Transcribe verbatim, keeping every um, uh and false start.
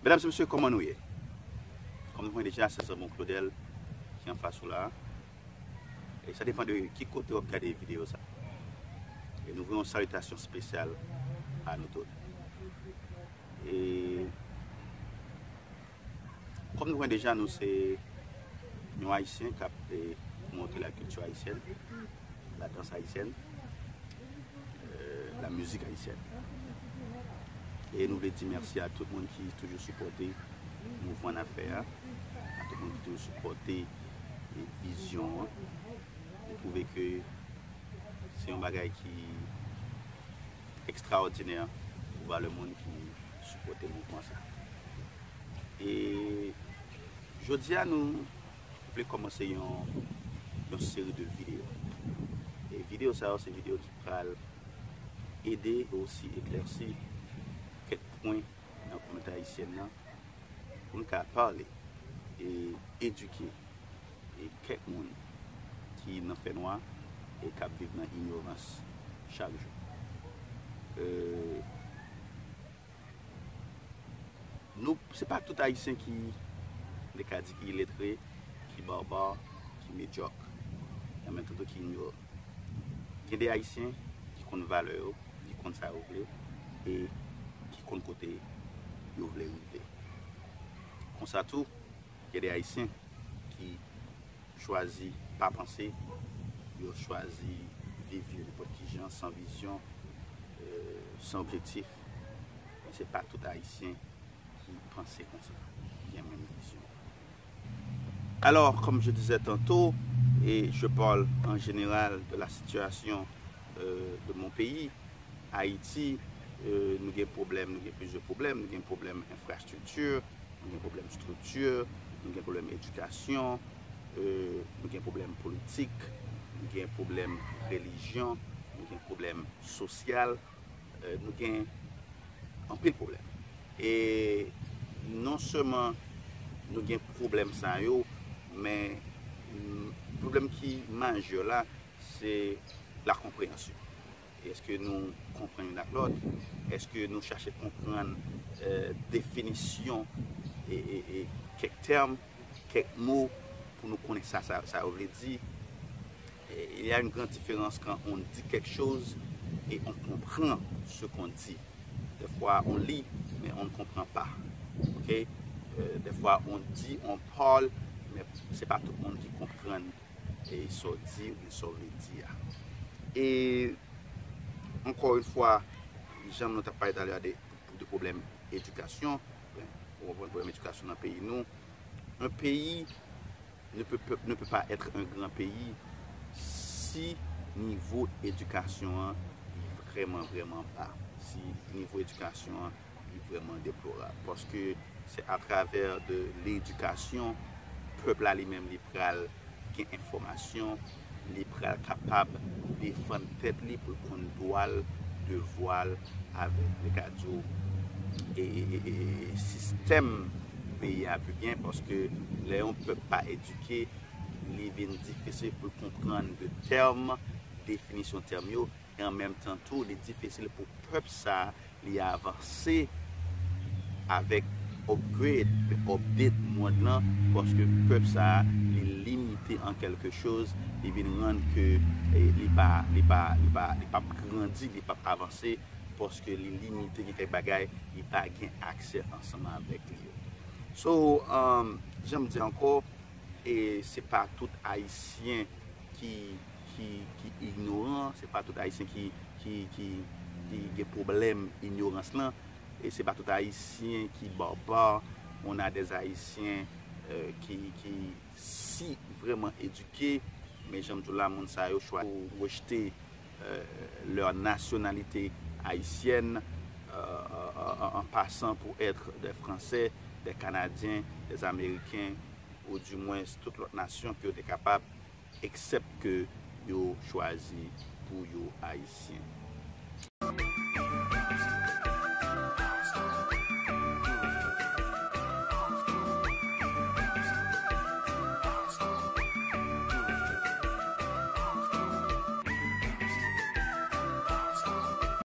Medam e mesye, kòman nou ye? Kòm nou konnen deja, se zanmi w Claudel ki anfas ou la. E sa depann de ki kote w ap gade videyo sa. E nou voye yon salitasyon espesyal a nou tout. E kòm nou konnen deja, nou se yon Ayisyen k ap, e, pwomòte lakilti ayisyèn, ladans ayisyèn, e, lamizik ayisyèn. E nou vle di mèsi a tout moun ki toujou sipòte mouvman n ap fè a, a tout moun ki toujou sipòte, e, vizyon an. Nou twouve ke se yon bagay ki ekstraòdinè pou valè moun ki sipòte mouvman sa. E jodi a, nou vle kòmanse yon, yon seri de videyo. E videyo sa yo, se videyo ki pral ede e osi eklèsi kèk pwen nan kominote ayisyèn nan, pou n ka pale e edike e kèk moun ki nan fènwa e k ap viv nan inyorans chak jou. E, nou, se pa tout Ayisyen ki, nou ka di, ki iletre, ki baba, ki medyòk, e an menm tan tou ki inyoran. Gen de Ayisyen ki konn valè yo, ki konn sa yo vle, e ki konn kote yo vle rive. Konsa tou, gen de Ayisyen ki chwazi pa panse, yo chwazi viv yo nenpòt ki jan, san vizyon, e, san objektif. Men se pa tout Ayisyen ki panse konsa, ki gen menm vizyon. Alors, comme je disais tantôt, et je parle en général de la situation, euh, de mon pays, Ayiti, euh, nou gen pwoblèm, nou gen plizyè pwoblèm, nou gen pwoblèm enfrastrikti, nou gen pwoblèm estrikti, nou gen pwoblèm edikasyon, euh, nou gen pwoblèm politik, nou gen pwoblèm relijyon, nou gen pwoblèm sosyal, euh, nou gen anpil pwoblèm. E non sèlman nou gen pwoblèm sa yo, men, mm, pwoblèm ki majè la, se lakonpreyansyon. Èske nou konprann youn ak lòt? Èske nou chache konprann, eh, definisyon e, e, e kèk tèm, kèk mo pou nou konnen sa, sa, sa yo vle di? Et il y a une grande différence quand on dit quelque chose et on comprend ce qu'on dit. Des fois, on lit, mais on ne comprend pas. OK? Euh, des fois, on dit, on parle, mais c'est pas tout le monde qui comprend e sa w di oubyen sa w vle di a. E ankò yon fwa, jan nou t ap pale talè a de, de pwoblèm edikasyon, ou konprann, pwoblèm edikasyon nan peyi nou. Un pays ne peut, peut- ne peut pas être un grand pays si nivo edikasyon an li vrèman, vrèman ba. Si nivo edikasyon an li vrèman deplorab. Paske se atravè de ledikasyon pèp la li menm li pral gen enfòmasyon, li pral kapab defann tèt li pou l konn dwa l, devwa l avèk, li ka di w, e, e, e, e, e sistèm peyi a pi byen, paske lè yon pèp pa edike, li vin difisil pou l konprann de tèm, definisyon tèm yo, e an menm tan tou, li difisil pou pèp sa a li avanse avèk upgrade, update mond lan, paske pèp sa a, li limite an kèlke choz, li vin rann ke, eh, li pa, li pa, li pa, li p ap grandi, li p ap avanse, paske li limite gen kèk bagay, li pa gen aksè ansanm avèk li yo. So, um, jan m di ankò, e se pa tout Ayisyen ki, ki, ki ignoran, se pa tout Ayisyen ki, ki, ki, ki gen pwoblèm inyorans lan, e se pa tout Ayisyen ki baba. On a des Haïtiens, euh, qui, qui, si vraiment éduqués, men jan m di w la, moun sa yo chwazi rejte, euh, leur nationalité haïtienne, euh, en, en, en passant pour être des Français, des Canadiens, des Américains, ou du moins tout lòt nasyon ke yo te kapab, eksèp ke yo chwazi pou yo Ayisyen.